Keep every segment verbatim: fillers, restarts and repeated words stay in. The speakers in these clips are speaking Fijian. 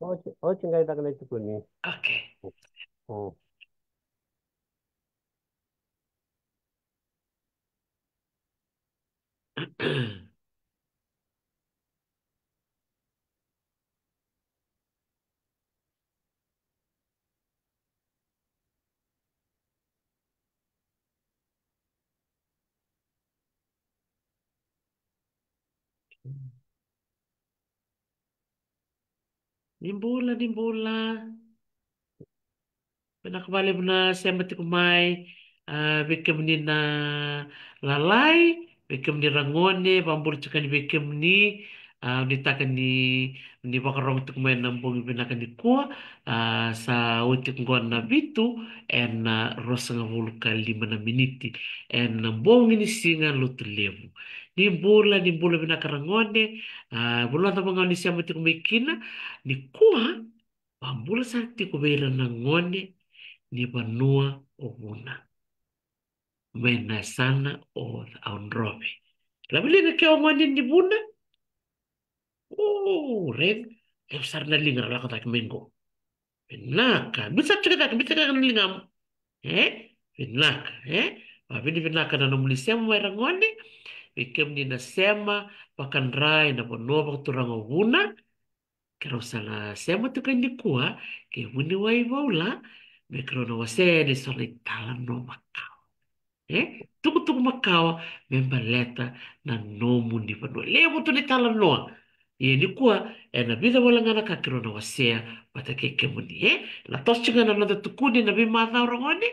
Oti, oti qai caka na itukuni. Okay. Mm. Ni bula, ni bula. Vinaka vakalevu na sema tiko mai, a, vei kemuni na lalai, vei kemuni ra gone, vakabula tiko yani vei kemuni, a, nuitaka ni, ni vakarogo tiko mai na bogi vinaka nikua, a, sa oti tiko qo na vitu, ena ruasagavulu ka lima na miniti, ena bogi ni siga Lotulevu. Ni bula, ni bula vinaka ra gone, a, vanua cava ga o ni sema tiko mai kina, nikua, vakabula sara tiko vei ira na gone ni vanua o Vuna. Mai na yasana o Audrove. Laveliga ke o gone ni Vuna. O, raica, levu sara na liga ra lako cake mai qo. Vinaka, biuta sara tiko cake, biuta sara tiko na ligamu. E? Vinaka, e? Vavinavinaka na nomuni sema mai ra gone. Vei kemuni na sema vakadra ena vanua vakaturaga o Vuna. Keirau sa na sema tiko nikua kei vuniwai Vaula, me keirau na wasea yani eso na italanoa makawa. E? Tukutuku makawa me baleta na nomuni vanua. Levu tu na italanoa. Ia nikua, ena vica wale ga na ka keirau na wasea vata kei kemuni, e? Na toso tiko ga na noda tukuni ena veimacawa ra gone.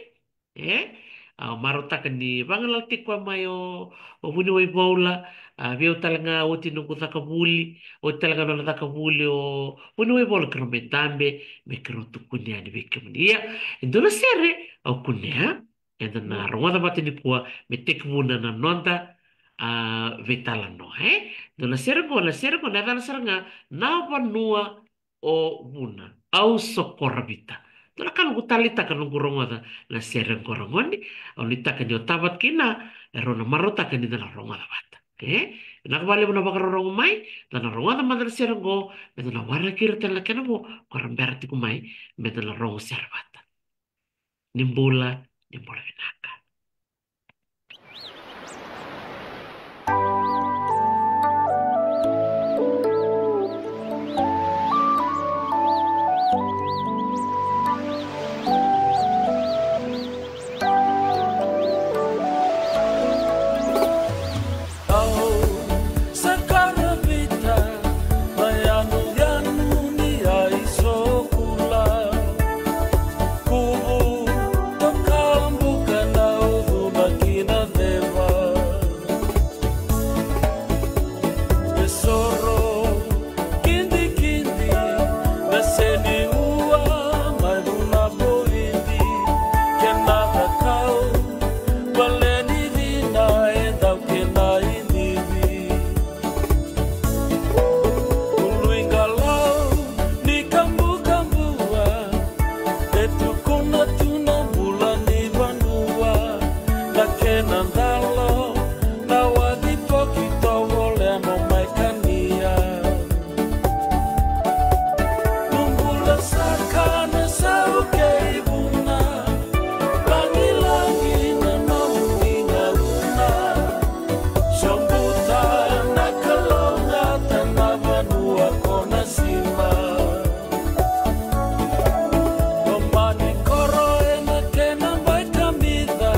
E? A, marautaka ni vagalalataki koya mai o, o vuniwai Vaula, a, vei au tale ga oti noqu caka vuli, oti tale ga nona caka vuli o vuniwai Vaula, keirau mai dabe, me keirau tukuni yani vei kemuni. Ia, e dua na sere au kunea, eda na rogoca vata nikua, me tekivuna na noda, a, veitalanoa, e? Dua na sere qo, na sere qo, na yacana sara ga, Na Vanua o Vuna, au Sokoravita. Dua na ka noqu taleitaka noqu rogoca na sere qo ra gone, au nuitaka ni o tavata kina, e rau na marautaka ni da na rogoca vata. E? Vinaka vakalevu na vakarorogo mai, da na rogoca mada na sere qo, me da na waraki ira tale na kena vo, ko ra bera tiko mai, me da na rogo sere vata. Ni bula, ni bula vinaka. Au Sokoravita, na yanuyanu ni ai Sokula. Kuvu toka Buka na uvu na kina ceva. Vesoro kidikidi, na seni ua mai Vuna Boidi, kena cakau, vale ni cina e dau kena idivi. Ulu i qalau ni Kabukabua, e tukuna tu na bula ni vanua, na kena dalo, na waci toki tovolea mo mai kania. Nubula saka na sau kei Vuna, lagilagi na nomu igauna. Sobuta na kalougata na vanua ko na sima. Loma ni koro ena kena bai kamica,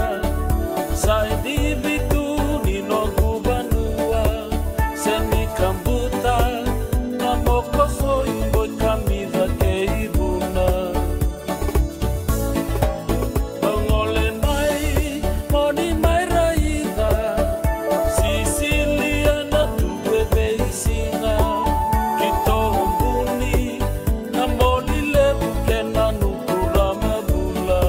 sa idivi tu ni noqu vanua. Seni Kabuta na mokoso i boi kamica kei Vuna. Gole mai, moni mai raica, Sisilia na tubu e veisiga, ki Tobuni, na moli levu kena nuku ra mavula.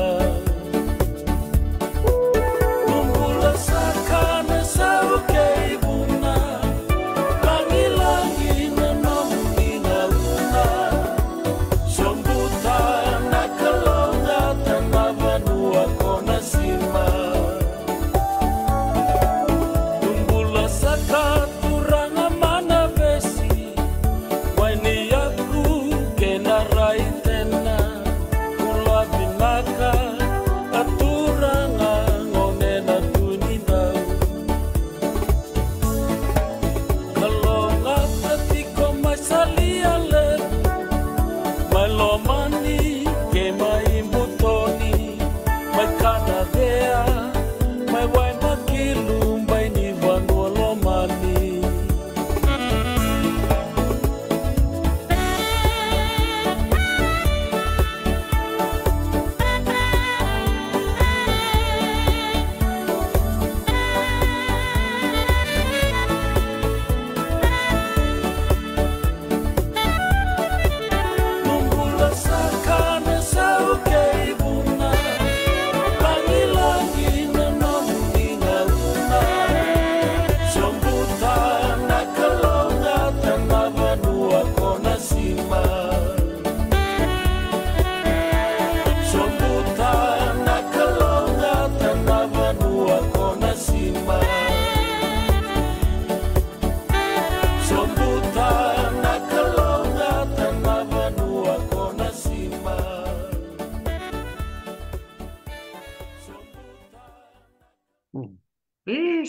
Nubula saka na sau kei Vuna, lagilagi na nomu igauna.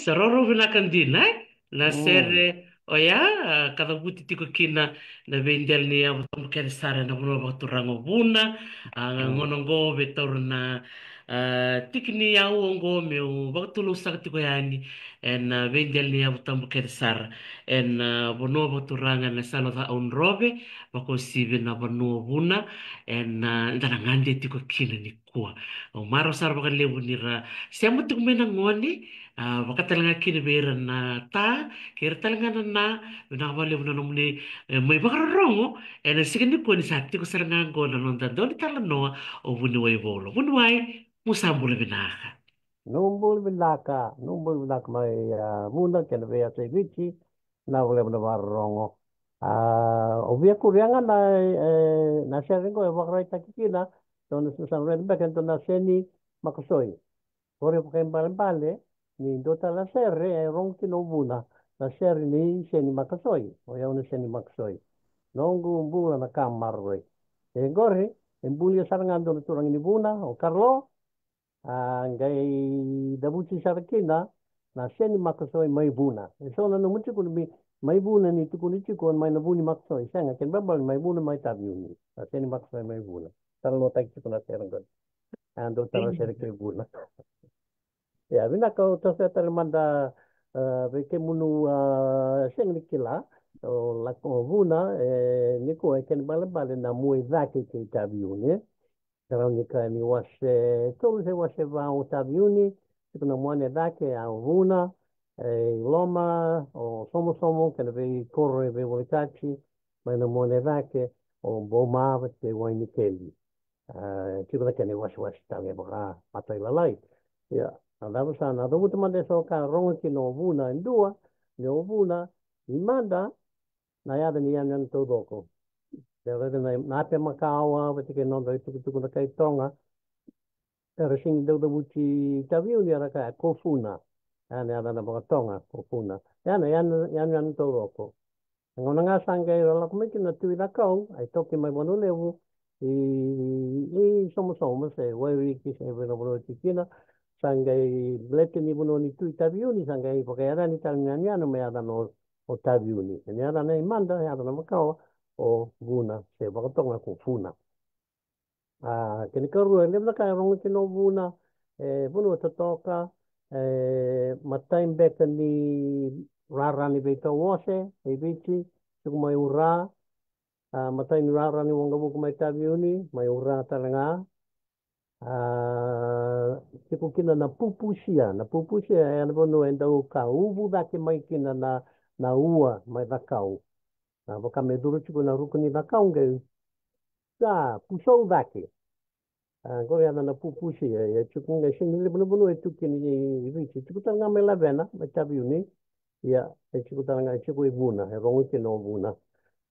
Taroro vinaka dina, e? Na sere oya, a, ka cavuti tiko kina na veidela ni yavu tabu kece sara ena vanua vakaturaga o Vuna. A, gauna oqo vei taura na, a, tiki ni yau oqo meu vakatulou saka tiko yani ena veidela ni yavu tabu kece sara ena vanua vakaturaga na salo ca au drove, vakausivi na vanua o Vuna, ena, eda na gade tiko kina ni kua. Au marau sara vakalevu ni ra sema tiko mai na gone, a, vakatalega kina vei ira na ta, kei ira talega na na, vinaka vakalevu na nomuni, e, mai vakarorogo, ena siga ni kua ni sa tiko sara ga oqo na noda dau ni talanoa, o Vuniwai Volo. Vuniwai, mo sa bula vinaka. No bula vinaka, no bula vinaka mai, a, Vuna, kei na veiyasa i Viti, na vakalevu na vakarorogo. A, o via kuria ga na, e, na sere qo e vakaraitaki kina, dua na sa redi beka e dua na seni makasoi. Qori vakaibalebale, ni dua tale na sere, e rogo kina o Vuna, na sere ni seni makasoi, o yau na seni makasoi. Noqu bula na ka maroroi. E qori, e bulia sara ga dua na turaga ni Vuna, o Karlo, a qai cavuti sara kina na seni makasoi mai Vuna. E so na nomu tiko ni mai Vuna ni tukuni tiko mai na vu ni makasoi. Sega, kena ibalebale mai Vuna mai Taveuni. Na seni makasoi mai Vuna. Talanoataki tiko na sere qori. A dau tara sere kei Vuna. Ia, vinaka, au toso tale mada, a, vei kemunu, a, sega ni kila, o lako o Vuna, e, nikua e kena ibalebale na mua i cake kei Taveuni. Karau ni ka ni wase tolu se wase va o Taveuni, tiko na mua i cake, a, o Vuna, e, i loma, o Somosomo, kei na veikoro e veivolekati, mai na mua i cake, o Bouma, vata kei Wainikeli. A, tiko na kena iwasewase tale vaka matailalai. Ia, na cava sa na cavuta mada e so ka rogo kina o Vuna e dua, ni o Vuna, ni mada, na yaca ni yanuyanu taucoko. Ia, raica na, na Ape Makawa, vata kei na noda itukutuku na kai Toga. Era sega ni dau cavuti Taveuni, era kaya Kofuna. Ia, na yaca na vakatoga, Kofuna. Ia, na yanu, yanuyanu taucoko. Na gauna ga sa qai lako mai kina na Tui Cakau, a itoki mai Vanua Levu, i, i Somosomo se Wairiki se vei na vanua tiko kina, sa qai baleta ni vanua ni Tui Taveuni, sa qai vakayacani tale na yanuyanu me yacana o, o Taveuni. Kena yacana i mada, yacana makawa, o Vuna, se vakatoga ko Funa. A, kena ikarua, e levu na ka e rogo kina o Vuna, e, vanua totoka, e, matai beka ni rara ni veitau ose e Viti, tiko mai Ura, a, matai ni rara ni waqavuka mai Taveuni, mai Ura tale ga. A, tiko kina na Pupusia, na Pupusia e na vanua e dau ka uvu cake mai kina na, na ua mai Cakau. A, vaka me curu tiko na ruku ni Cakau qai sa pusou cake. A, qori yaca na Pupusia, e, e tiko qai sega ni levu na vanua e tu kina i, i Viti. E tiko tale ga mai Lavena, mai Taveuni. Ia, e tiko tale ga, e tiko i Vuna, e rogo kina o Vuna.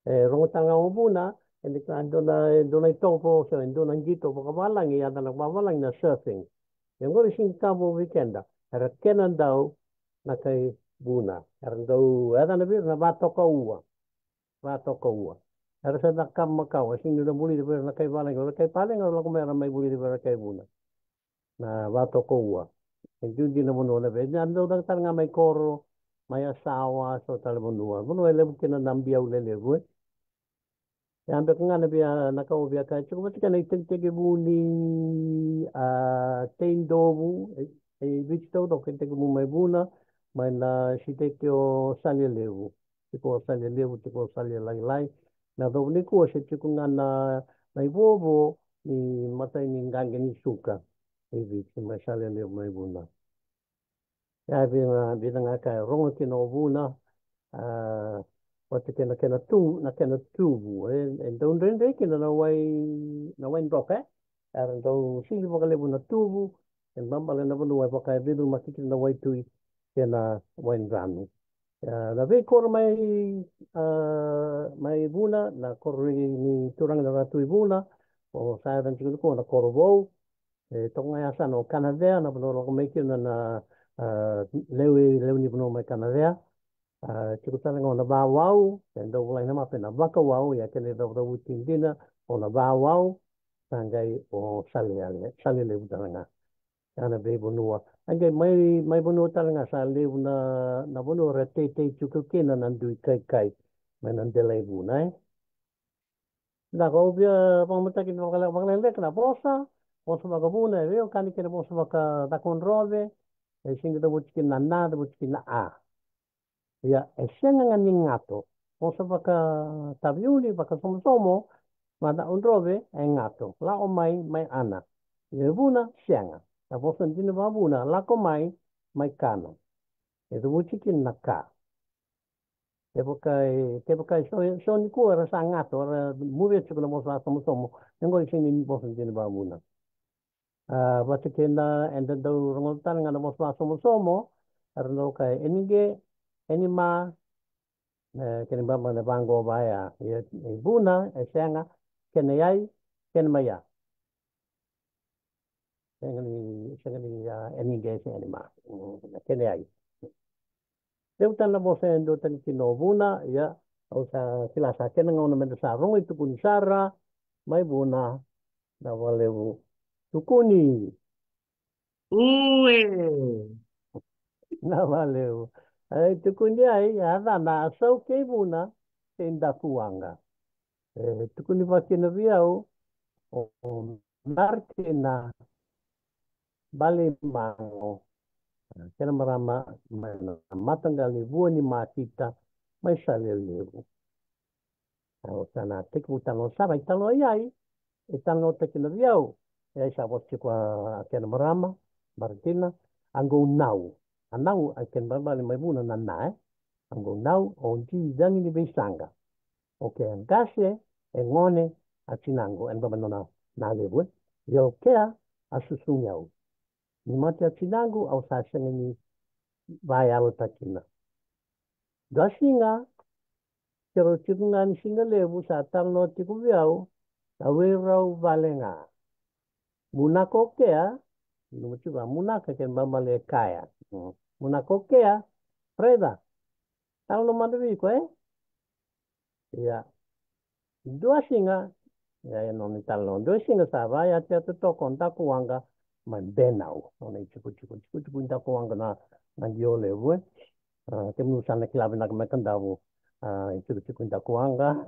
E rogo tale ga o Vuna, e dua na, e dua na itovo, so, e dua na qito vakavalagi, yaca na vakavalagi na surfing. E qori sega ni ka vou vei keda, era kena dau na kai Vuna. Era dau, yaca na vei ira na vatoka ua. Vatoka ua. Era sa cakava makawa, sega ni ra vulica vei ira na kai valagi, o ira kai valagi, era lako mai era mai vulica vei ira kai Vuna. Na vatoka ua. E duidui na vanua na vei, na dau caka tale ga mai Koro, mai Yasawa, so tale vanua. Vanua e levu kina na biau lelevu, e. Ia beka ga na via, na ka au via kaya tiko, vata kei na itekitekivu ni, a, tei dovu, e, e Viti taucoko, itekitekivu mai Vuna, mai na siteki o Salelevu. Tiko o Salelevu, tiko o Salelailai. Na dovu nikua se tiko ga na, na ivovo ni matai ni qaqi ni suka. E Viti, mai Salelevu, mai Vuna. Ia, vica, vica ga ka e rogo kina o Vuna, a, vata kei na kena tu, na kena tuvu, e, e dau dredre kina na wai, na wai doka, e. Era dau sili vakalevu na tuvu, e babala na vanua e vaka e veicurumaki kina na waitui kei na wai dranu. A, na veikoro mai, a, mai Vuna, na koro ni, ni turaga na Ratu i Vuna, o sa yaca tiko nikua na Koro Vou, e toka ga yasana o Kanacea, na vanua lako mai kina na, a, lewe, lewe ni vanua mai Kanacea. A, tiko tale ga o Navawau, e dau volai na mape na Vakawau, ia kena icavucavuti dina o Navawau, sa qai o Sale, Salelevu tale ga. Ia na veivanua Aqai mai, mai vanua tale ga sa levu na, na vanua ra teitei tiko kina na dui kaikai mai na delai vuna, e. Na ka au via vakamataki na vakale-, vakaleleka na vosa, vosa vakavuna, e veiwekani kei na vosa vakacakodrove, e sega ni cavuti kina na na, cavuti kina na a. Ia, e sega ga ni gato. Vosa vakataveuni, vakasomosomo, vakacakodrove, e gato. Lako mai, mai ana. Ia e vuna, sega. Na vosa dina vakavuna, lako mai, mai kana. E cavuti kina na ka. Kevaka e, kevaka e so, so nikua era sa gato, era muve tiko na vosa vakasomosomo. E qori sega ni vosa dina vakavuna. A, vata kei na, eda dau rogoca tale ga na vosa vakasomosomo, era dau kaya, e ni qe, e ni ma, e, kena ibalebale vaqo vaya, e, e vuna, e sega, kena yai, kena mai ya. Sega ni, sega ni, a, e ni qe, sega ni ma. Mm, kena yai. Deu tale na vosa e dua tani kina o vuna, ia, au sa kila sa kena gauna meda sa rogo i tukuni sara, mai vuna, na valevu tukuni. Ue. Na valevu. Ai, tukuni ai, a cana, a sau kei vuna, kei dakuwaqa. E, tukuni vakina vei au, o, o Martina Balimago. Kena marama mai na mataqali vua ni makita mai Salelevu. Au sa na tekivu talo sara i talo ai, e talo takina vei au. E ai sa vosa tiko a kena marama, Martina, a qo nau. A nau, a kena marama mai vuna na na, e. A qo nau, o di dagi ni veisaqa. O kea qase, e gone, a tinaqu, ena baba nona na levu, e. Ia o kea, a susugi au. Ni mate a tinaqu, au sa sega ni vayalo takina. Dua siga, keirau tiko ga ni siga levu, sa talanoa tiko vei au, na wei rau vale ga. Munaka o kea, numa tiko a munaka kena baba le kaya. Mm. Munaka o kea, raica. Talanoa mada vei iko, e? Ia. Dua siga, ia, e nona italanoa. Dua siga sa vayatayata toka o Dakuwaqa mai Benau. Nona itikotiko, tikotiko i Dakuwaqa na, na qio levu, e. A, kemunu sa na kila vinaka mai Kadavu, a, itikotiko i Dakuwaqa.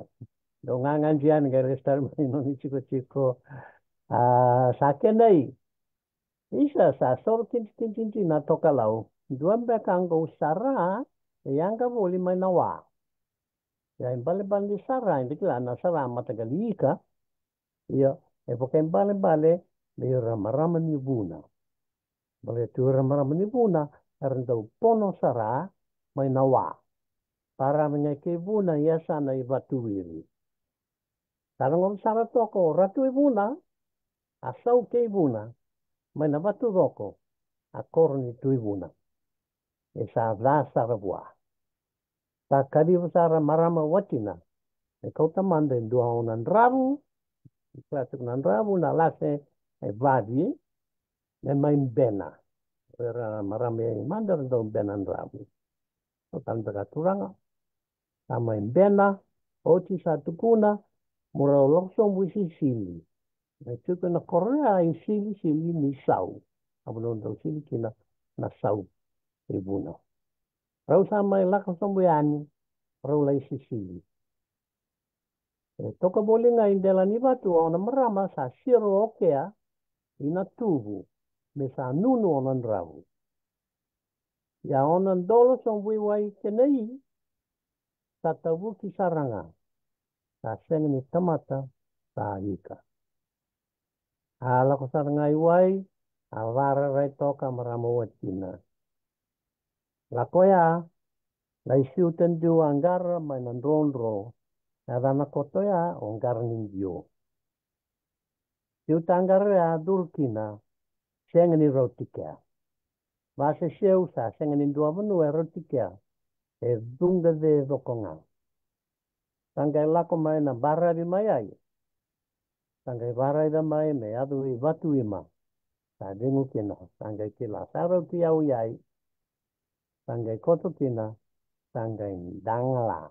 Dou gagadia ni qai restart mai nona itikotiko. A, sa kenai. Isa, sa soro kidikididi na tokalau. Dua beka qo sara, e yaga voli mai na wa. Ia, ibalebale ni sara, e da kila na sara mataqali ika. Ia, e vakaibalebale, me ira marama ni vuna. Baleta tu ira marama ni vuna, era dau pono sara, mai na wa. Parava ga kei vuna, ia sa na i Vatuwiri. Sa rogoca sara toka o Ratu i Vuna, a sau kei Vuna, mai na Vatucoko, a koro ni Tui Vuna. E sa ca sara vua. Sa kaciva sara marama watina. E kauta mada e dua o na dravu, e kila tiko na dravu, na lase, e vavi, me mai bena. Era marama e mada era dau bena dravu. Kauta mada ka turaga. Sa mai bena, oti sa tukuna, mo rau lako sobu i sisili. Na tiko na koro ya i sisili, sili ni sau. A vanua dau sili kina na sau i Vuna. Rau sa mai lako sobu yani, rau lai sisili. E toka voli ga i dela ni vatu o na marama sa siro o kea, i na tuvu, me sa nunu o na dravu. Ia o na dolo sobu i wai kena i, sa tavuki sara ga, sa sega ni tamata, sa ika. A lako sara ga i wai, a vararai toka marama watina. Lako ya, lai siuta dua a qara mai na drodro, na yacana koto ya, o qara ni qio. Siuta a qara ya, curu kina, sega ni rauti kea. Vaseseu sa sega ni dua vanua e rauti kea, e cuqa ce coko ga. Sa qai lako mai na baravi mai ai. Sa qai varaica mai me yaco i Vatuima. Sa cegu kina, sa qai kila, sa rauti au i ai. Sa qai koto kina, sa qai dagala.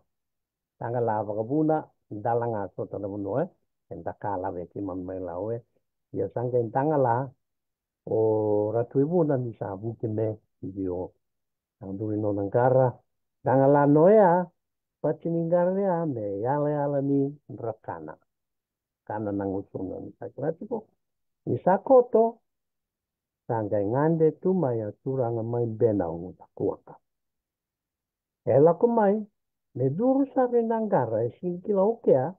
Dagala vakavuna, dala ga sota na vanua, e. E dakala vei keimami mai Lau, e. Ia sa qai dagala, O Ratu Ivuna ni sa vuki me io. Sa duri nona qara. Dagala noya, pati ni qara ya me yalayala ni drakana. Kana na gusuna ni sa kila tiko. Ni sa koto, sa qai gade tu mai a turaga mai Bena o Guta Kuaka. E lako mai, me curu sara i na qara, e sigi kila o kea,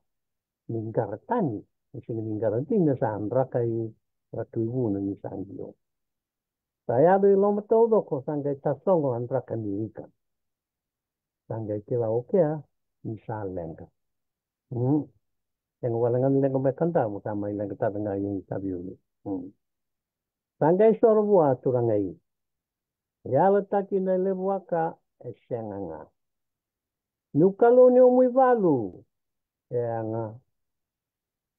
ni qara tani, e sigi ni qara dina sa draka i Ratu Ivuna ni sa qio. Sa yaco i loma taucoko, sa qai tasogo a draka ni ika. Sa qai kila o kea, ni sa leqa. Mm. Sega wale ga ni leqa mai Kadavu, sa mai leqa tata ga i Taveuni. Mm. Sa qai soro vua a turaga i. Yalataki na levu a ka e sega ga. Niu kalou ni omu ivalu. E a ga.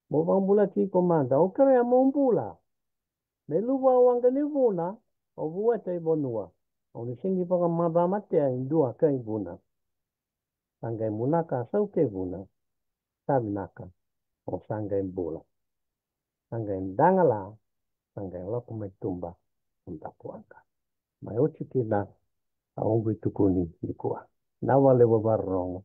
Mo vakabula tiko mada. O kerea mo bula. Me luva o waqa ni vuna. O vueta i vanua. O ni sigi vakamavamatea i dua ka i vuna. Sa qai munaka a sau ke vuna. Sa vinaka. O sa qai bula. Sa qai dagala. Sa qai lako mai tuba. O dakuaka. Mai oti kina. A oqu itukuni nikua. Na vale vavarorogo.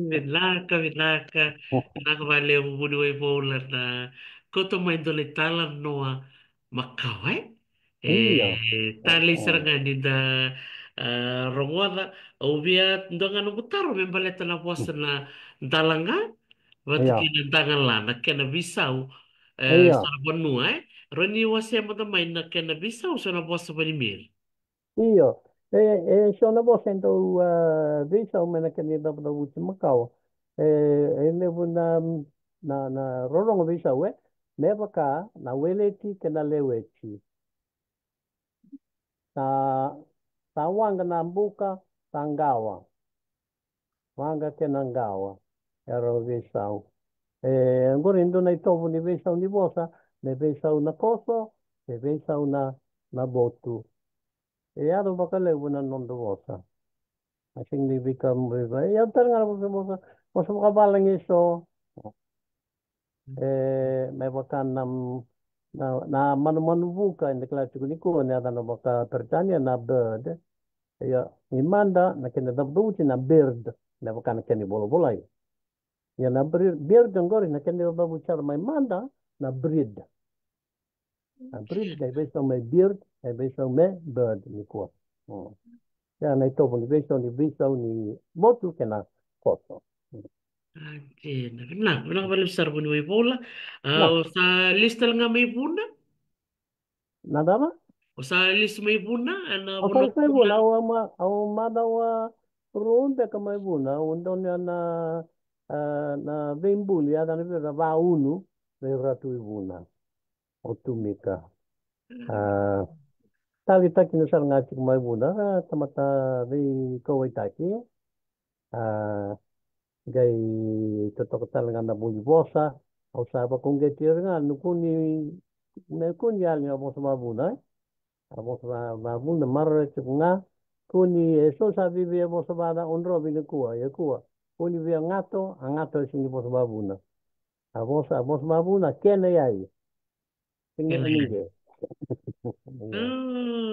Vinaka, vinaka. Vinaka valevu vuni wai voula na koto mai dole tala noa makawa e. E talei sara ga ni da rogoca. Au via dua ga noqu taro me baleta na vosa na dalaga vata kei na dagala na kena veisau. E sara vanua e rau ni wasea mada mai na kena veisau so na vosa vanimeri. Io, e so na vosa e dau veisau mai na kena icavucavuti makawa. E levu na na rorogo veisau e me vaka na weleti kei na leweti. Sa waqa na buka sa qawa. Waqa kei na qawa. E rau veisau. E qori e dua na itovo ni veisau ni vosa me veisau na koso me veisau na na votu. E yaco vakalevu na noda vosa. A sega ni veika e yaco tale ga na vosa vosa vosa vakavalagi e so. E me vaka na na manumanu vuka e na kila tiko nikua ni yacana vaka Peritania na bird. Ia ni mada na kena cavucavuti na bird me vaka na kena ivolavolai. Ia na bird qori na kena ivolavuti sara mai mada na breed. Na breed na iveisau me bird na iveisau me bird nikua. Ia na itovo ni veisau ni veisau ni votu kei na koso. Vinaka, vinaka valevu sara vuni wai voula. O sa lisi tale ga mai vuna? Na cava? O sa lisi mai vuna? Au sa lisi mai vuna, au macawa rua beka mai vuna, au donuya na na veibuli, yacana vei ira na vaunu vei Ratu i Vuna. O Tumika. A talitaki na sara ga tiko mai vuna ra tamata veikauwaitaki. A qai totoka tale ga na vuli vosa. Au sa vakauqeti ira ga na kuni na kuni yali na vosa vavuna. A vosa vavuna marore tiko ga. Kuni e so sa vivi e vosa vada odrovi nikua e kua. Kuni via gato a gato e sigi vosa vavuna. A vosa a vosa vavuna kena yai. Kena yai.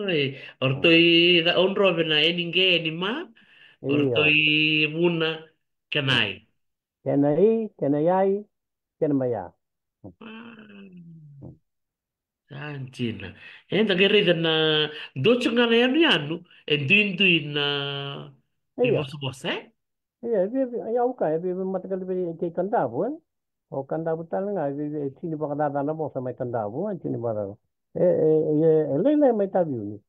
Oi, o ratou i odrovi na eni qe eni ma. O ratou i vuna kena ai. Kena i kena yai kena mai ya. A dina. Eda qai raica na dua tiko ga na yanuyanu e duidui na ivosavosa e. Ia e via via ia au kaya e via via matakali vei kei Kadavu e. O Kadavu tale ga e via via e tini vakacacana vosa mai Kadavu e tini vakacacana. E e e lailai mai Taveuni.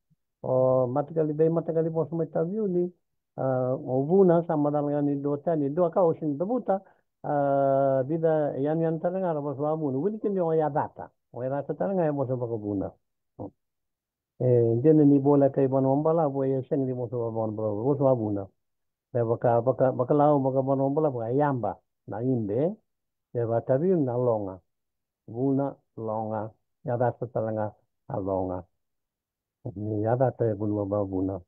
O matakali vei matakali vosa mai Taveuni. A o Vuna sa macala ga ni dua tani dua ka o sini cavuta. A vica e yanuyanu tale ga na vosa vavuna wili kina o yacata. O yacata tale ga e vosa vakavuna. E dina ni voleka i vanua balavu e sega ni vosa vavuna balavu vosa vavuna. Me vaka vaka vakalau vaka vanua balavu a yaba na ibe. E vataviu na loga. Vuna loga. Yacata tale ga a loga. Ni yacata e vanua vavuna.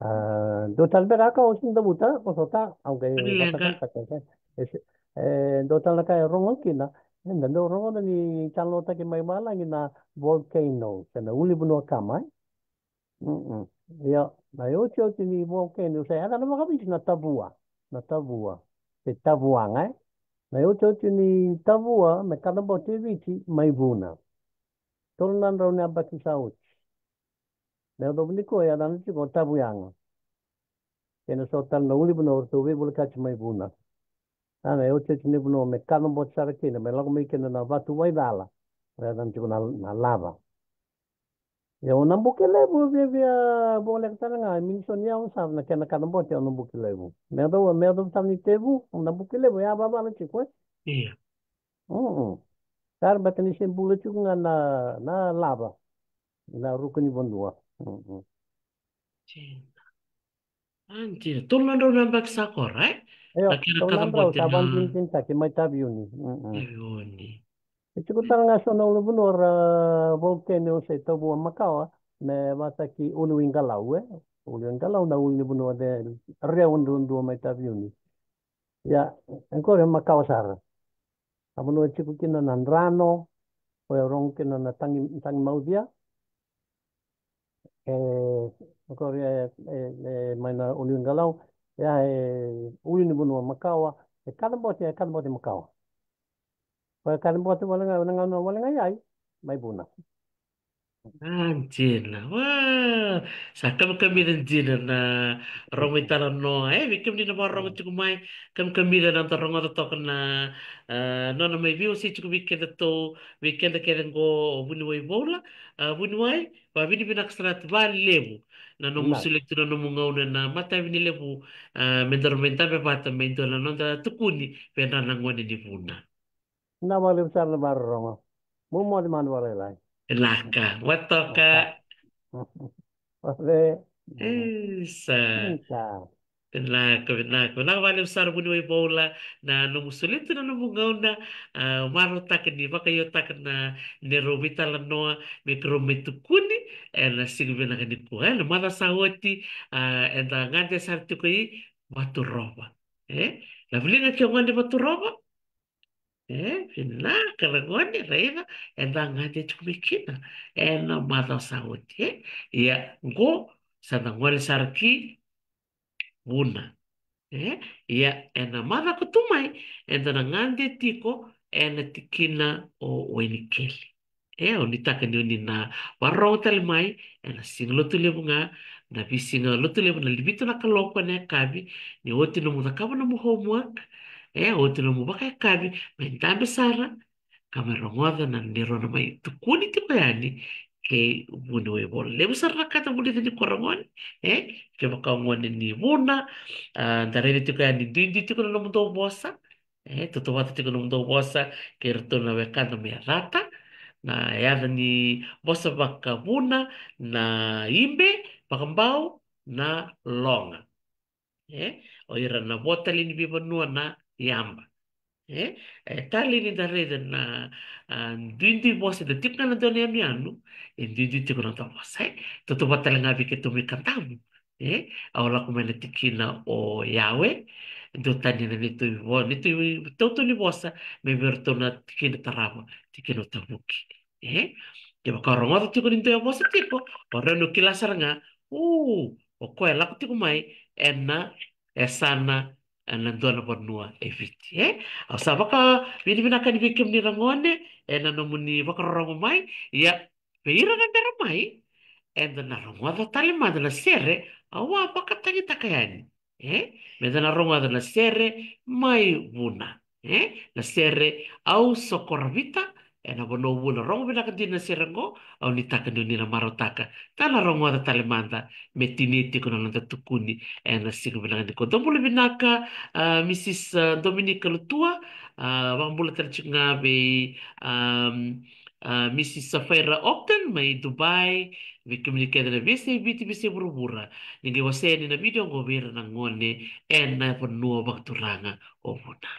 A dua tale beka a ka o sini cavuta o sota au qai vakatakataka. E dua tale na ka e rogo kina. Eda dau rogoca ni talanoataki mai valagi na volcano, se na ulunivanua kama, e? Mm-mm. Ia, na iotioti ni volcano, se yaca na vakaviti na tavua, na tavua, se tavuaga, e? Na iotioti ni tavua, me kacabote e Viti, mai Vuna. Tolu na drau na yabaki sa oti. Na yacova nikua e yacana tiko o Tavuyaga. Kei na so tale na ulunivanua o ratou veivolekati mai Vuna. A, na iotioti ni vanua me kacabote sara kina, me lako mai kina na vatu vaicala. O yacana tiko na, na lava. Ia o Nabukelevu, viavia voleka tale ga, e Minisoni, ia o sa na kena kacabote o Nabukelevu. Me yacova, me yacova tale ni tevu, o Nabukelevu, e a vavala tiko, e? Ia. Mm-mm. Sara beka ni se bula tiko ga na, na lava. Na ruku ni vanua. Mm-mm. Dina. A, dina. Tolu na drau na yabaki sa kora, e? Io, na kena tolu na drau, kacabote sa na vakadinadinataki mai Taveuni. Mm-mm. Taveuni. E tiko tale ga so na ulunivanua ra volcano se tavua makawa, me vataki Uluiqalau, e? Uluiqalau na ulunivanua de rewa duadua mai Taveuni. Ia, e qori e makawa sara. A vanua e tiko kina na drano, o e rogo kina na tagi, tagi maucia. E, o koya e, e, e, mai na Uluiqalau, ia e ulunivanua makawa, e kacabote, e kacabote makawa. O e kacabote wale ga, na gauna wale ga i ai, mai Vuna. A, dina. Wa, sa kamikamica dina na rogo italanoa. E, vei kemuni na vakarogo tiko mai, kamikamica na noda rogoca toka na, a, nona mai veiwasei tiko vei kedatou, vei keda kece qo o vuniwai Voula. A, vuniwai, vakavinavinaka sara tu vakalevu na nomu solia tu na nomu gauna ena mataka ni levu, a, me daru mai dabe vata me dua na noda tukuni vei ira na gone ni Vuna. Na vakalevu sara na vakarorogo. Mo moce mada vakalailai. Vinaka, wa toka. Ove. Isa. Isa. Vinaka, vinaka, vinaka vakalevu sara vuniwai Voula na nomu solia tu na nomu gauna, a, marautaka ni vakaiotaka na neirau veitalanoa me keirau mai tukuni ena siga vinaka nikua, ena macawa sa oti, a, eda gade sara tiko i Vaturova. E? Na vuliga ke gone Vaturova? E, vinaka na gone, raica, eda gade tiko mai kina ena macawa sa oti, e? Ia, qo, sa da gole sara ki Vuna. E, ia, ena macawa ka tu mai, eda na gade tiko ena tikina o Wainikeli. E, au nuitaka ni oni na vakarorogo tale mai ena Siga Lotulevu ga, na veisiga Lotulevu na vitu na kaloko ena yakavi, ni oti nomu cakava nomu homework, e, oti nomu vakayakavi, mai dabe sara, ka mai rogoca na neirau na mai tukuni tiko yani kei vuniwai Voula. Levu sara na ka eda vulica nikua ra gone, e, kevaka o gone ni Vuna, a, da raica tiko yani duidui tiko na nomudou vosa, e, tautauvata tiko na nomudou vosa kei iratou na wekada mai Yacata, na yaca ni vosa vakaVuna, na ibe, vakabau, na loga. E, o ira na vo tale ni veivanua na yaba. E, e talei ni da raica na, a, duidui vosa, da tiko ga na dua na yanuyanu, e duidui tiko na dua vosa, e. Tautauvata tale ga vei keitou mai Kadavu. E, au lako mai na tikina o Yawe, duatani na neitou vo-, neitou tautau ni vosa, me vei iratou na tikina tarava, tikina o Tavuki. E, kevaka o rogoca tiko ni dua e vosa tiko, o rawa ni o kila sara ga, u, o koya e lako tiko mai ena yasana ena dua na vanua e Viti, e? Au sa vakavinavinaka yani vei kemuni ra gone ena nomuni vakarorogo mai, ia, vei ira na bera mai, eda na rogoca tale mada na sere au a vakatagitaka yani, e? Meda na rogoca na sere mai Vuna, e? Na sere Au Sokoravita, ena vanua o Vuna. Rogo vinaka dina na sere oqo, au nuitaka ni oni na marautaka. Da na rogoca tale mada me tinia tiko na noda tukuni ena siga vinaka nikua. Dou bula vinaka, a, Mrs, a, Dominica Lutua, a, vakabula tale tiko ga vei, a, a, Mrs Safaira Opton mai Dubai, vei kemuni kece na veiyasai Viti, veiyasai vuravura. Ni qai wasea yani na vidio oqo vei ira na gone ena vanua vakaturaga o Vuna.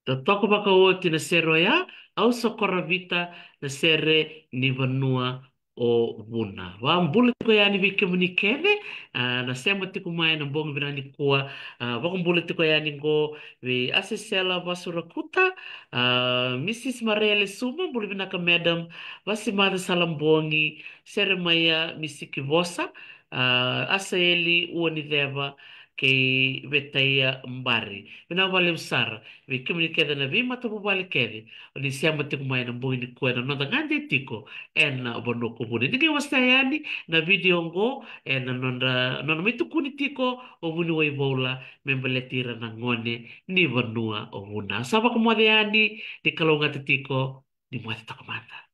Totoka vakaoti na sere oya, Au Sokora Vita, na sere ni vanua o Vuna. Vakabula tiko yani vei kemuni kece, a, na sema tiko mai na bogi vinaka nikua, a, vakabula tiko yani qo vei Asesela Vasurakuta, a, Mrs Marele Suma, bula vinaka madam, Vasimaca Salabogi, Seremaia Misiki Vosa, a, Asaeli Uaniceva, kei Vetaia Bari. Vinaka vakalevu sara vei kemuni kece na veimatavuvale kece o ni sema tiko mai ena bogi nikua ena noda gade tiko ena vanua ko Vuna. Ni qai wasea yani na vidio oqo ena nodra, nona mai tukuni tiko o Vuniwai Voula me baleti ira na gone ni vanua o Vuna. Sa vakamoce yani, ni kalougata tiko, ni moce toka mada.